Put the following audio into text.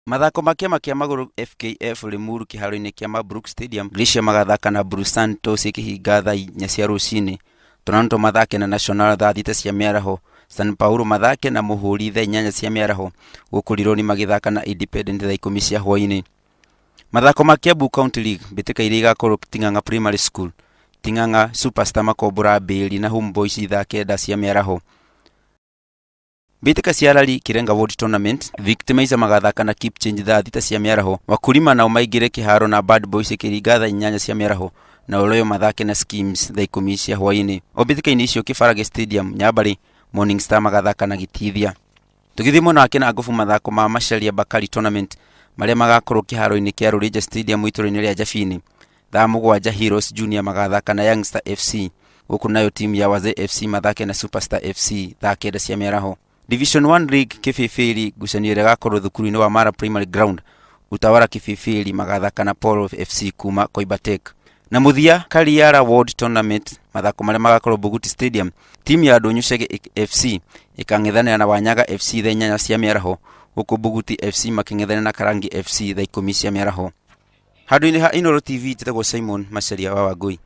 Mathako ma kĩama kĩa magũrũ FKF Limuru kĩharo-inĩ kĩa Mabruk Stadium, Glacier magathaka na Blue Santos ĩkĩhinga thaa 4 cia rũcinĩ, Toronto mathake na Nacional thaa 6 cia mĩaraho, San Paulo mathake na Mũhũri thaa 8 cia mĩaraho, gũkũ Rironi magĩthaka na Independent thaa 10 cia hwaĩ-inĩ. Mathako ma Kiambu County League mbĩtĩka iria igakorwo Ting'ang'a Primary School, Ting'ang'a Superstar makombora Mbĩri na Homeboys thaa 9 cia mĩaraho. Mbĩtĩka cia Rally Kirenga World Tournament, Victimizer magathaka na Keep Change thaa 6 cia mĩaraho, Wakulima nao maingĩre kĩharo na Bad Boys ĩkĩringa thaa 8 cia mĩaraho, na Oloyo mathake na Schemes thaa 10 cia hwaĩ-inĩ. O mbĩtĩka-inĩ icio Kĩbarage Stadium, Nyambarĩ, Morning Star magathaka na Gĩtithia. Tũgĩthiĩ mwena wa Kĩnangobu mathako ma Macharia Bakari Tournament marĩa magakorwo kĩharo-inĩ kĩa Rũrĩnja Stadium itũra-inĩ rĩa Njabini. Thaa 7 Heroes Junior magathaka na Youngstar FC, gũkũ nayo timu ya Wazee FC mathake na Superstar FC thaa 9 cia mĩaraho. Division 1 League Kĩbĩbĩri ngucanio ĩrĩa ĩgakorwo thukuru-inĩ wa Mara Primary Ground, Utawala Kĩbĩbĩri magathaka na Polo FC kuma Koibatek. Na mũthia Kariara World Tournament mathako marĩa magakorwo Buguti Stadium, timu ya Ndũnyũ Chege FC ĩkang'ethanĩra na Wanyaga FC thaa 8 cia mĩaraho, gũkũ Buguti FC makĩng'ethanĩra na Karangi FC thaa 10 cia mĩaraho. Handũ-inĩ ha Inooro TV njĩtagwo Simon Macharia wa Wangui.